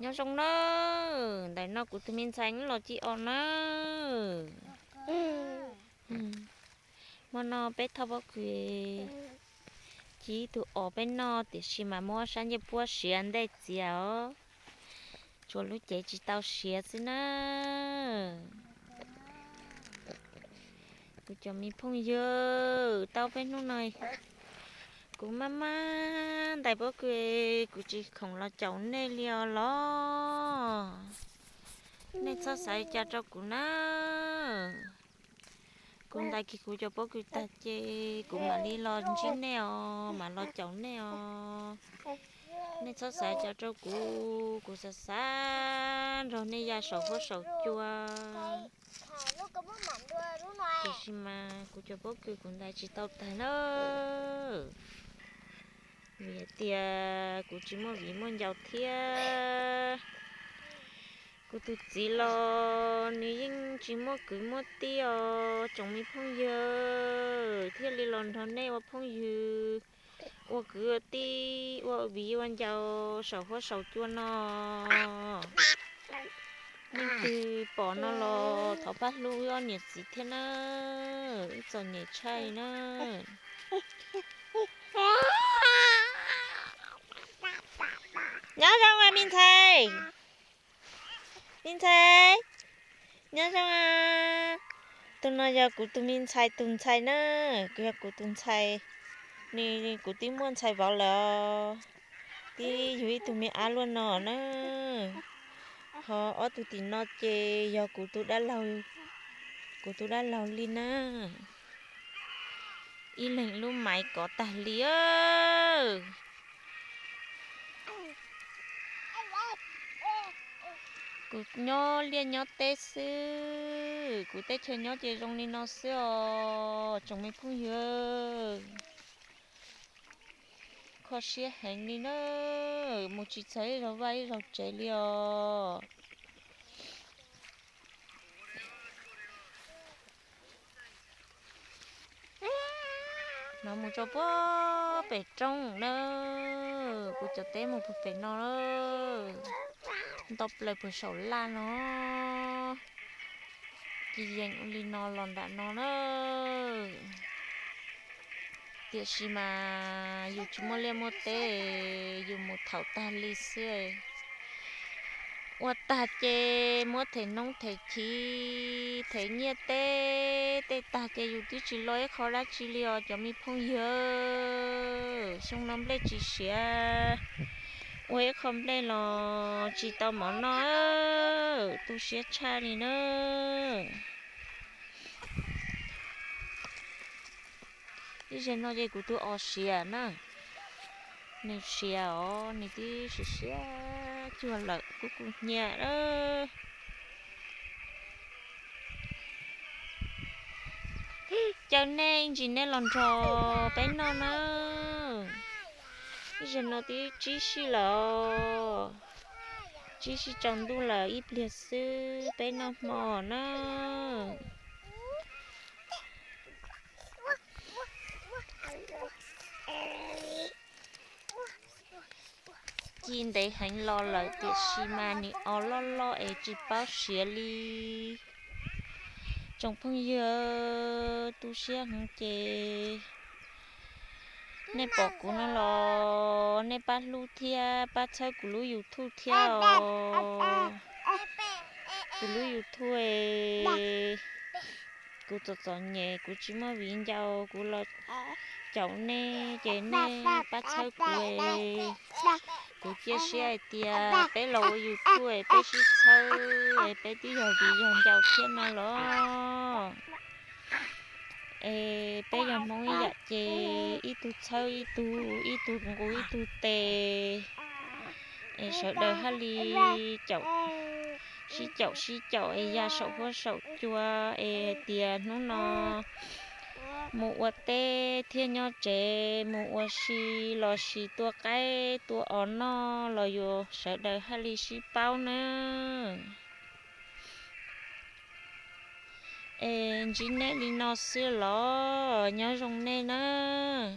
Nyob zoo na, ntawm no kuv tus me ntxhais los ci os na. Hmo no peb thauj pob kws ci ib tug os peb noj, tiam sis mas muab sab ncej puab siav ntej txias os, tsuas lub cev tsis tau siav xwb na. Kuv cov me phooj ywg, tau peb hnub no kuv maj maj ntais pob kws, kuv tsis khoom los caum nej li os los. Nej txhob xav cas rau kuv na. Kuv ntais kiag kuv cov pob kws tag ces kuv mam li los ntsib nej os, mam los caum nej os. Nej txhob xav cas rau kuv, kuv xav xav nrog nej ya saum huab saum cua. Tiam sis mas kuv cov pob kws kuv ntais tsis tau tag na, vim hais tias kuv tsis muaj viv muaj ncaus thiab. Kuv tus txiv los nws yeej tsis muaj kwv muaj tij os tsoom me phooj ywg, thiaj li los nrog nej ua phooj ywg, ua kwv ua tij, ua viv ua ncaus saum huab saum cua no. Leej twg pom no los thov pab hlub wb ob niam txiv thiab na, wb txom nyem tshaj na. Nyob zoo me ntxhais, me ntxhais, nyob zoo. Tus no yog kuv tus me ntxhais tus ntxhais na, kuv yog kuv tus ntxhais, nws kuv twb muaj ntxhais vauv lawm os, twb yug ib tug me ab luaj no na. Ho ob tug tim no ces yog kuv tus dab laug, kuv tus dab laug li na. Ib leeg lub maiv kov tag li. Kuv nyob liaj nyob teb xwb, kuv teb chaws nyob ces zoo li no xwb os tsoom me phooj ywg. Kho siab heev li na, mus tsis txog ib zaug vaj ib zaug tsev li os. No mus rau puag pem roob na, kuv cov teb mus puag pem no, nto plaws puag saum laj no, ci yees ua li no los nram no na. Tiam sis mas yus tsis muaj liaj muaj teb, yus mus thaum tag li xwb. Ua tag ces muab them noob them chiv them nyiaj teb tej tag ces yus twb tsis lo ib qho dab tsi li os cov me phooj ywg. Xyoo no nplej tsis siav, ua ib qho nplej los tsis tau mov noj, tu siab tshaj li na. Ib zaug no ces kuv tus os siav na, nws siav os, nws twb siav siav cuag lawm kuj kub hnyiab. Caw nej ib ntsis nej los nrog peb noj na. Ib zaug no twb tsib sij lawm, tsib sij tsaus ntuj lawm, ib pliag xwb peb noj hmo na. Ci ntev heev los lawm tiam sis mas nws os loj loj es tsis paub siav li. Tsoom phooj ywg, tu siab heev ces nej pom kuv no los nej pab hlub thiab pab txhawb kuv lub YouTube thiab os. Kuv lub YouTube es kuv txom txom nyem, kuv tsis muaj viv ncaus, kuv los caum nej ces nej pab txhawb kuv es kuv cia siab hais tias peb los ua YouTube es peb sib txhawb es peb twb yog viv yog ncaus thiab no los es peb yog Hmoob ib yam ces ib tug txhawb ib tug, ib tug nqus ib tug tes, es sawv daws haj li caum, sib caum sib caum es ya saum huab saum cua es hais tias hnub no mus ua teb thiab nyob tsev, mus ua si los sis tua qaib tua os noj los yus sawv daws haj li sib paub nawb. Es ntsib nej li no xwb los nyob zoo nej nawb.